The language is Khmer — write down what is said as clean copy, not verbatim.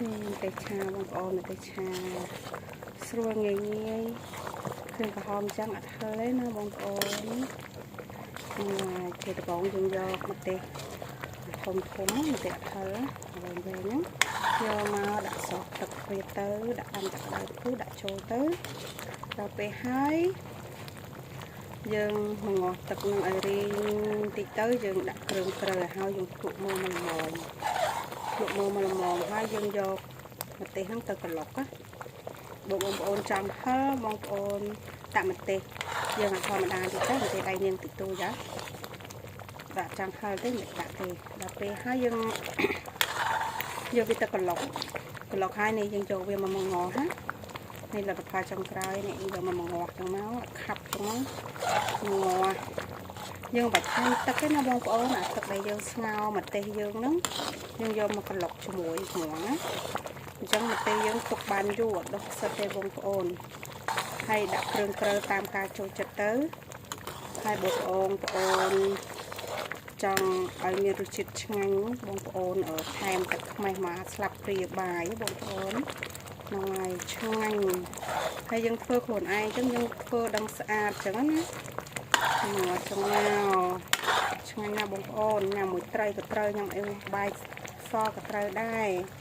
នេះម្ទេសឆាបងប្អូនម្ទេសឆាស្រួលងាយងាយគ្រឿងក្រហមចឹងអត់ហឹរទេណាបងប្អូនជាដំបងយើងយកម្ទេសធំធំម្ទេសអត់ហឹរវែងវែងហ្នឹងយកមកដាក់សទឹកវាទៅដាក់ដាំទឹកក្តៅពុះដាក់ចូលទៅដល់ពេលហើយយើងមងាស់ទឹកនឹងឲ្យរីងតិចទៅយើងដាក់គ្រឿងក្រៅឲ្យហើយយើងភ្លក់មើលមកល្មមភ្លក់មើលមកល្មមហើយយើងយកម្ទេសហ្នឹងទៅក្រឡុកណាបងប្អូនចង់ហឹរបងប្អូនដាក់ម្ទេសយើងធម្មតាតិចទៅម្ទេសដៃនាងតិចតួចដាក់ចង់ហឹរទេមិនដាក់ទេដល់ពេលហើយយើងយកវាទៅក្រឡុកក្រឡុកហើយនេះយើងយកវាមកមងណានេះលទ្ធផលចុងក្រោយនេះយកមកមងាស់ចឹងមកខាប់ចឹងមកងាស់យើងបាច់ថែមទឹកទេណាបងប្អូនអាទឹកដែលយើងស្ងោរម្ទេសយើងហ្នឹងយើងយកមកក្រឡុកជាមួយហ្មងណាអញ្ចឹងម្ទេសយើងទុកបានយូរអត់ដុះសិតទេបងប្អូនហើយដាក់គ្រឿងក្រៅតាមការចូលចិត្តទៅហើយបងប្អូនប្អូនចង់ឲ្យមានរសជាតិឆ្ងាញ់បងប្អូនថែមទឹកខ្មេះមកស្លាបព្រាបាយបងប្អូនហ្នឹងហើយឆ្ងាញ់ហើយយើងធ្វើខ្លួនឯងអញ្ចឹងយើងធ្វើដឹងស្អាតអញ្ចឹងណាមកចង់មកឆ្ងាញ់ណាស់បងប្អូនញ៉ាំមួយត្រីក៏ត្រូវញ៉ាំអីបាយសក៏ត្រូវដែរ។